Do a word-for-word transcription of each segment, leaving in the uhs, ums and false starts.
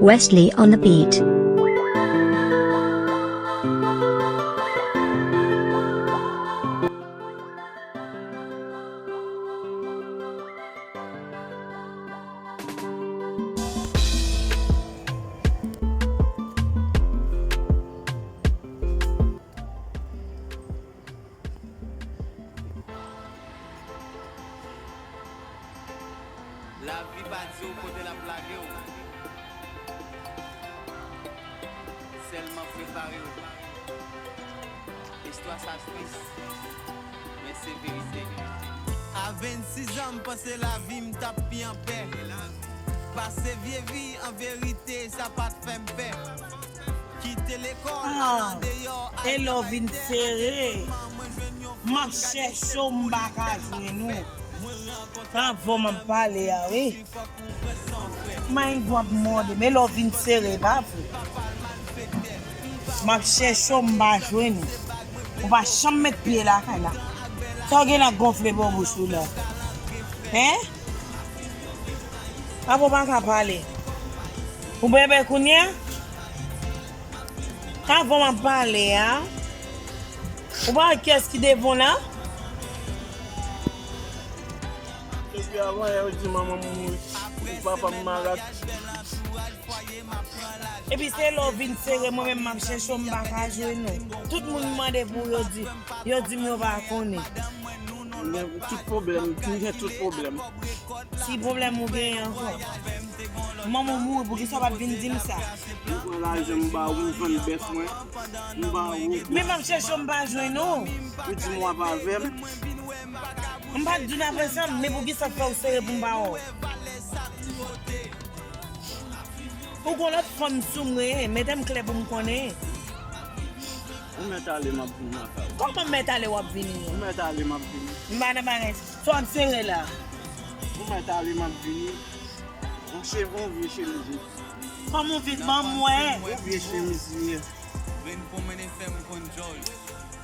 Wesley on the beat. Lavi pa di w kote l ap lage w. Sèlman prepare w. Istwa sa tris, men se verite. A vennsis an, m panse lavi m t ap pi anpè. Pase vye vi, an verite, sa pa t fè m pè. Kite lekòl, al andeyò, al travay. Ah, e lè w vin sere, m ap chèche w, m pa ka jwenn ou. Avè w m ap pale a, wi. May w ap mòde, men lè w vin sere, pa vre. M ap chèche w, m pa jwenn ou. Ou pa janm met pye lakay la. Sa w gen la gonfle bò bouch ou la? Hen? Apa w pa ka pale? Ou bebe kounye a? Avè w m ap pale a. Ou pa wè kiyès ki devan w la? Depi avan yè yo di manman m mouri, pou papa m malad. Epi se lè w vin sere, mwen menm m ap chèche w, m pa ka jwenn ou. Tout moun m mande pou ou, yo di, yo di m yo pa konnen. Men tout pwoblèm, m gen tout pwoblèm. Ki pwoblèm ou genyen ankò? Manman w mouri, poukisa w pa t vin di m sa? M pran lajan m ba ou, m vann bèf mwen, m ba ou. Men m ap chèche w, m pa jwenn ou. Ou di m w ap avè m. M pa t di w n ap ansanm, men poukisa w fè w sere pou m pa wè w? Ou gon lòt fanm sou mwen, mete m klè pou m konnen. Ou mèt ale, m ap vini lakay ou. Kòman m mèt ale, w ap vini? Ou mèt ale, m ap vini. M pa nan bagay. Sa w ap sere la? Ou mèt ale, m ap vini. Yon cheve, yon vye chemiz. Kòman w vin ban m wè? Yon vye chemiz li ye.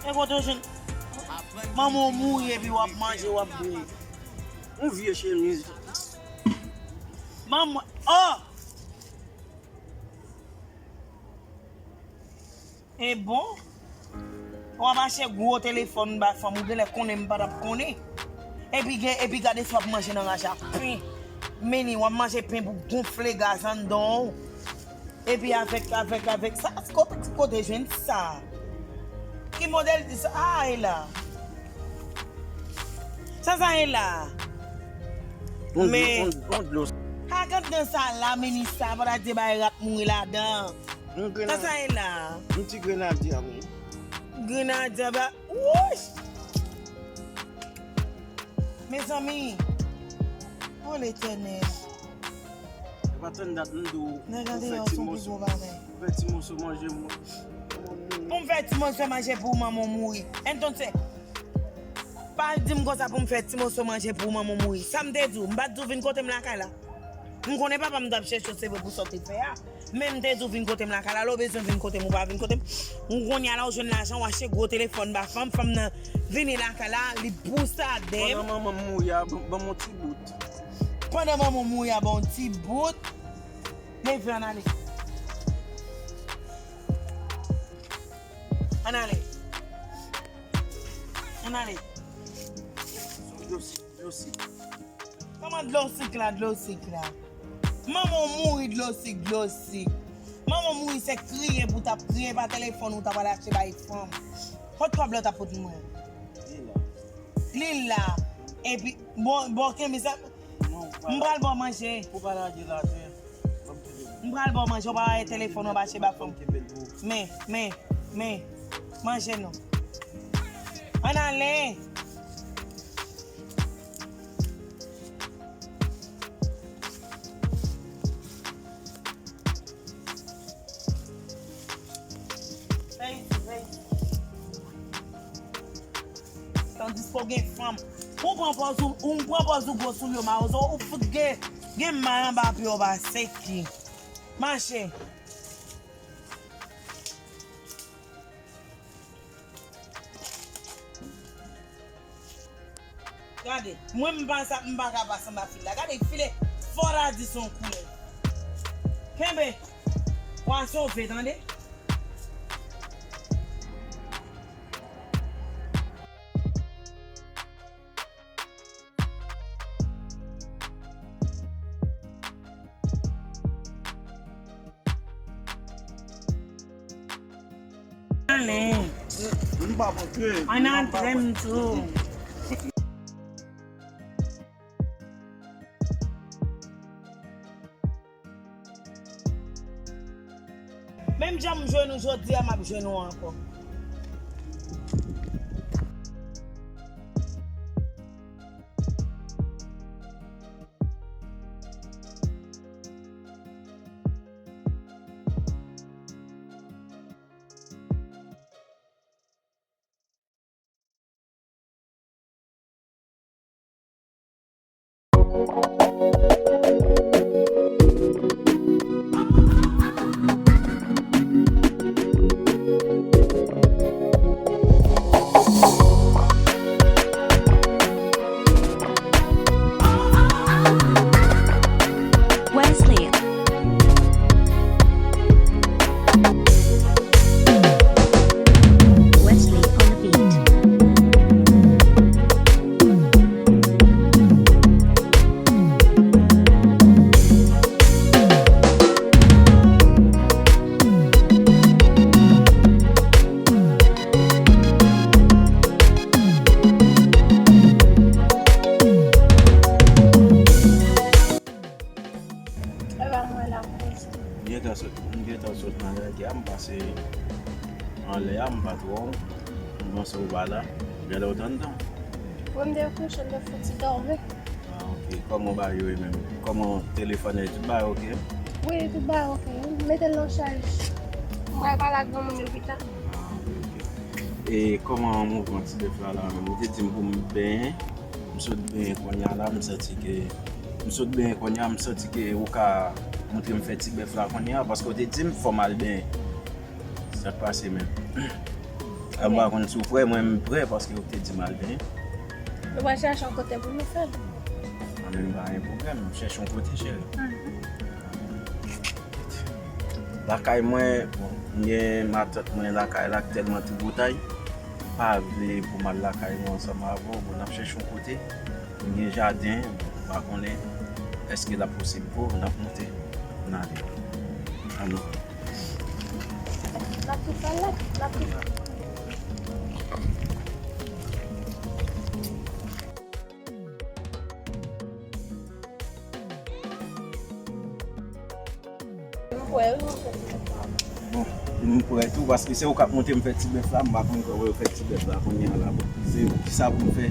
E kote w jwenn? Manman w mouri epi w ap manje, w ap bwè. Yon vye chemiz. Manman, oh! E bon? W ap achte gwo telefòn ba fanm, ou genlè konnen m pa t ap konnen. Epi gen, epi gade sa w ap manje nan raj ak pen. Meni, w ap manje pen pou gonfle gaz anndan w. Epi avèk, avèk, avèk sa, kote, kote jwenn sa? Ki modèl sa a ye la? Sa sa ye la? Men, ak anndan sa la, meni sa, pa ta di bay rat mouri ladan. Yon grenadye. Sa sa ye la? Yon ti grenadye a, wi. Grenadye a ba, wouch! Mezanmi, o Letènèl. E pa tann dat m di w pou fè ti moso, pou fè ti moso manje mwen. Pou m fè ti moso manje pou manman w mouri. Entonces, pa di m konsa pou m fè ti moso manje pou manman w mouri. Sa m te di w, m pa t di w vin kote m lakay la. M konnen papa m t ap chèche w, se vre, pou sa w te fè a. Men m te di w vin kote m lakay la, lè w bezwen vin kote m, ou pa vin kote m. Ou kounye a la, ou jwenn lajan, w achte gwo telefòn ba fanm, fanm nan vini lakay la, li bousade m. Pandan manman m mouri a, ban, ban m yon ti bout. Pandan manman w mouri a, ban w ti bout. Leve, ann ale. Ann ale. Ann ale. Dlo sik, dlo sik. Kòman dlo sik la, dlo sik la? Manman w mouri, dlo sik, dlo sik. Manman w mouri, se kriye pou w t ap kriye, pa telefòn ou t ap al achte bay fanm. Kot kòb la w t ap pot mwen? Li la. Li la. Epi, bon, bon, kenbe sa. M pral ba w manje. Ou pa lage l atè. M pral ba w manje, ou pa wè telefòn w ap achte ba fanm. Men, men, men, manje non. Ann ale. Fè isi, fè isi. Tandis ke w gen fanm. Ou pran pòz ou, ou pran pòz ou gwo soulye w mawozo, ou fout gen, gen may anba pye w pa seki. Mache. Gade, mwen m pa sa, m pa ka pase anba fil la. Gade, file fò la di se yon koulè. Kenbe. W a sove, tande? Ale. M p ap antre. Ann antre m tou. Menm jan m jwenn ou jodi a, m ap jwenn ou ankò. Wesley. Wesley on the beat. Epa mwen la poste. M gentan sot, m gentan sot nan lage a, m pase anlè a, m pa t wè w. M panse w pa la. Genlè w t anndan. Wi, m te kouche, m te fouti dòmi. Ah, ok. Kòman bagay yo ye menm? Kòman telefòn yo? Tout bagay ok? Wi, tout bagay ok. M mete l nan chaj. M pral pale ak granmoun yo pita. Ah, ok, ok. E kòman mouvman ti bèf la, la menm? Ou te di m pou m benyen. M sot benyen kounye a la, m santi ke, m sot benyen kounye a, m santi ke ou ka montre m fè ti bèf la kounye a, paske w te di m fò m al benyen. Sa k pase menm? A, m pa konn si w prè, mwen m prè paske w te di m al benyen. Nou pral chèche yon kote pou nou fè l. Anben, pa gen pwoblèm, chèche yon kote, cheri. Mhm. Lakay mwen, bon, m gen matant mwen lakay la ki tèlman tripotay. M pa vle pou m al lakay mwen ansanm avè w. Bon, n ap chèche yon kote. M gen jaden, m pa konnen èske l ap posib pou n ap monte. N ale. Ann. N ap tou pale, n ap tou pale. M kwè wi, m kwè wi. Bon, m kwè tou, paske se ou k ap montre m fè ti bèf la, m pa konn kòman yo fè ti bèf la kounye a la. Bon, se kisa pou m fè?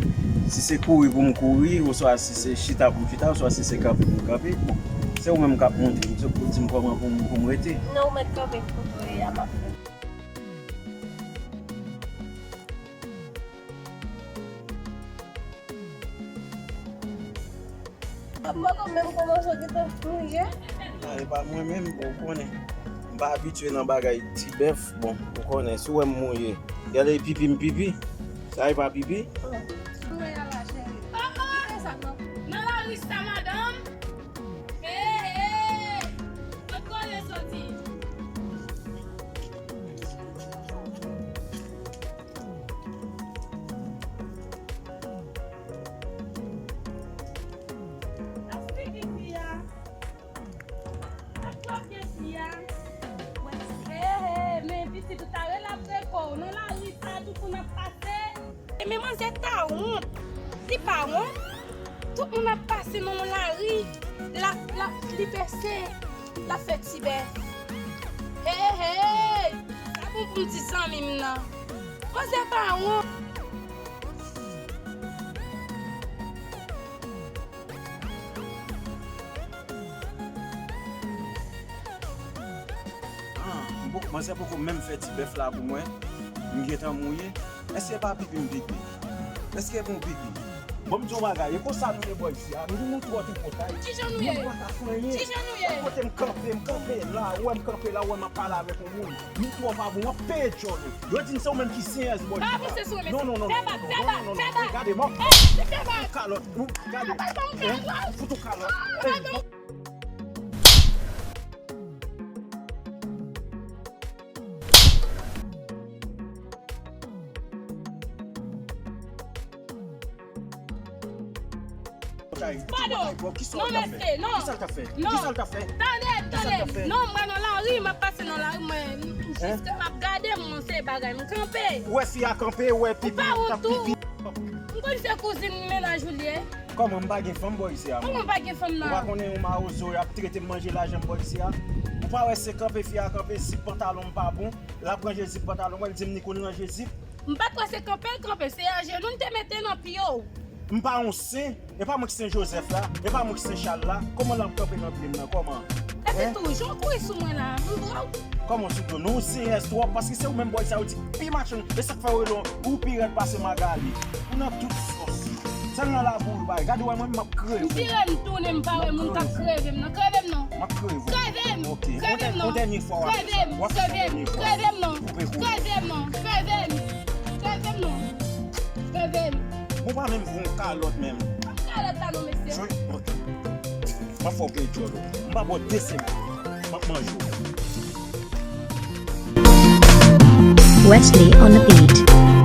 Si se kouri pou m kouri, oswa si se chita pou m chita, oswa si se kanpe pou m kanpe, bon, se ou menm k ap montre m, se ou k di m kòman pou m, pou m rete. Non, ou mèt kanpe kote w ye a, m ap fè. M poko menm kòmanse, w gentan fouye. Non, e pa mwen menm, bon, ou konnen. M pa abitye nan bagay ti bèf, bon, ou konnen, si w wè m mouye, gade pipi m pipi, sa e pa pipi? Oh, oh, nan lari sa, madanm. Hey, hey, kot kole soti? Ap figi fi a. Ap tòpye fi a. Hey, hey, men pitit ou ta rele ap reko w nan lari sa, tout moun ap pase. E men manzè ta wont. Li pa wont. Tout moun ap pase nan yon lari. L ap, l ap, li pèse. L ap fè ti bèf. Hey, hey! Sa bon pou m di zanmi m nan. Manzè pa wont. Ah, m poko, manzè poko menm fè ti bèf la pou mwen. M gentan mouye. Èske pa pipi m pipi? Èske bon pipi? Bon, m di yon bagay, e konsa nou ye bò isi a. Nou, nou twò tripotay. Kijan nou ye? Nou pa ka fè anyen. Kijan nou ye? Kote m kanpe, m kanpe la, ou wè m kanpe la, ou wè m ap pale avèk yon moun. Nou twò pa bon, w ap peye djòl ou. Yo di m se ou menm ki senyè bò isi a. Pa avanse sou mwen. Non, non, non, non, non, non, non, non, non, gade, m ap fout ou kalòt. Ou gade. Fout ou kalòt. Ey. Hey, Padon. Non, mesye, non. Kisa l ta fè? Non. Kisa l ta fè? Tande, tande. Non, mwen nan lari, m ap pase nan lari, mwen, m jis ke m ap gade, m se bagay, m kanpe. Ou wè fi a kanpe, ou wè pipi, ou pa wont tou? M konn se kouzin mennaj ou li ye. Kòman m pa gen fanm bò isi a? Kòman m pa gen fanm nan? Ou pa konnen yon mawozo y ap trete m manje lajan m bò isi a? Ou pa wè se kanpe fi a kanpe, zip pantalon m pa bon? L ap ranje zip pantalon mwen, l di m li konn ranje zip. M pa t kwè se kanpe l kanpe, se ajenou m te mete nan pye w. M pa yon sen, e pa mwen ki sen Jozèf la, e pa mwen ki sen Chal la. Kòman l ap kanpe nan pye m nan, kòman? Epi tou, jan w kouri sou mwen la, m pran w. Kòman sou do nou? Ou senyès twòp, paske se ou menm bò isi a, ou di pi machann, e sa k fè w rele w, ou pi rèd pase Magali. Ou nan tout sòs. Sèl nan labou ou bay. Gade wè mwen, m ap kreve. M vire m tounen, m pa wè moun k ap kreve m nan. Kreve m non. M ap kreve. Kreve m! Kreve m non. Yon dènye fwa w ap fè sa. W ap fè yon dènye fwa. Kreve m! Kreve m non. Kreve m non. Kreve m! Kreve m non. Kreve m! Bon, pa menm voye yon kalòt menm. M ap kalòt la non, mesye. Ok. M ap fè w gen djòl. M pa ba w de segonn. M ap manje w. Wesley on the beat.